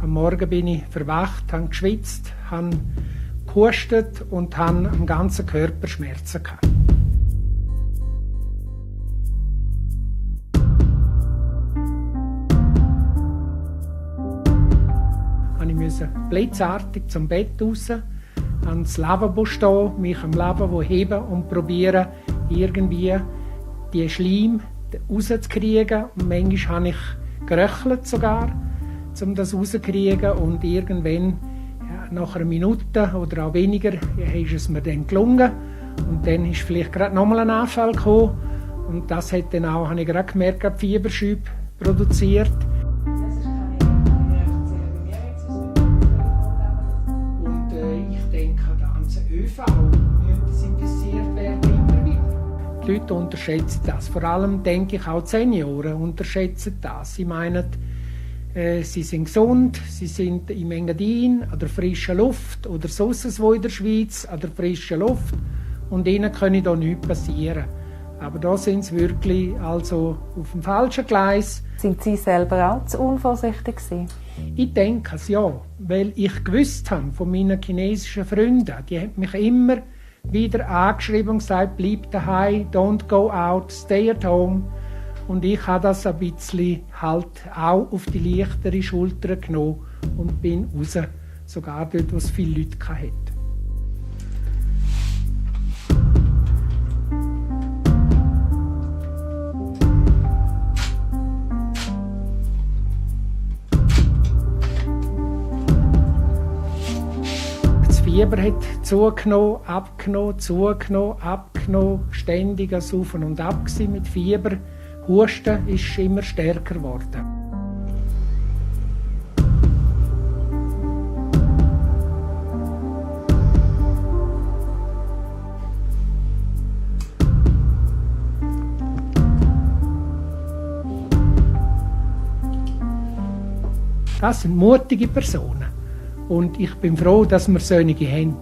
Am Morgen bin ich verwacht, habe geschwitzt, habe gehustet und habe am ganzen Körper Schmerzen gehabt. Ich musste blitzartig zum Bett raus, ans Lavabo stehen, mich am Lavabo heben und probieren, irgendwie die Schleim rauszukriegen. Und manchmal habe ich geröchelt sogar, um das rauszukriegen. Und irgendwann, ja, nach einer Minute oder auch weniger, ist es mir dann gelungen. Und dann ist vielleicht gerade nochmal ein Anfall gekommen. Und das hat dann auch, habe ich gerade gemerkt, Fieberschübe produziert. ÖV müssen sie interessiert werden immer wieder. Die Leute unterschätzen das. Vor allem denke ich auch die Senioren unterschätzen das. Sie meinen, sie sind gesund, sie sind im Engadin an der frischen Luft oder sonst wo in der Schweiz an der frischen Luft und ihnen kann da nichts passieren. Aber da sind sie wirklich also auf dem falschen Gleis. Sind Sie selber auch zu unvorsichtig gewesen? Ich denke es ja, weil ich gewusst habe von meinen chinesischen Freunden, die haben mich immer wieder angeschrieben und gesagt, bleib daheim, don't go out, stay at home. Und ich habe das ein bisschen halt auch auf die leichtere Schulter genommen und bin raus, sogar dort, wo es viele Leute hatten. Das Fieber hat zugenommen, abgenommen, zugenommen, abgenommen, ständig ein Auf und Ab mit Fieber. Husten ist immer stärker geworden. Das sind mutige Personen. Und ich bin froh, dass wir solche haben.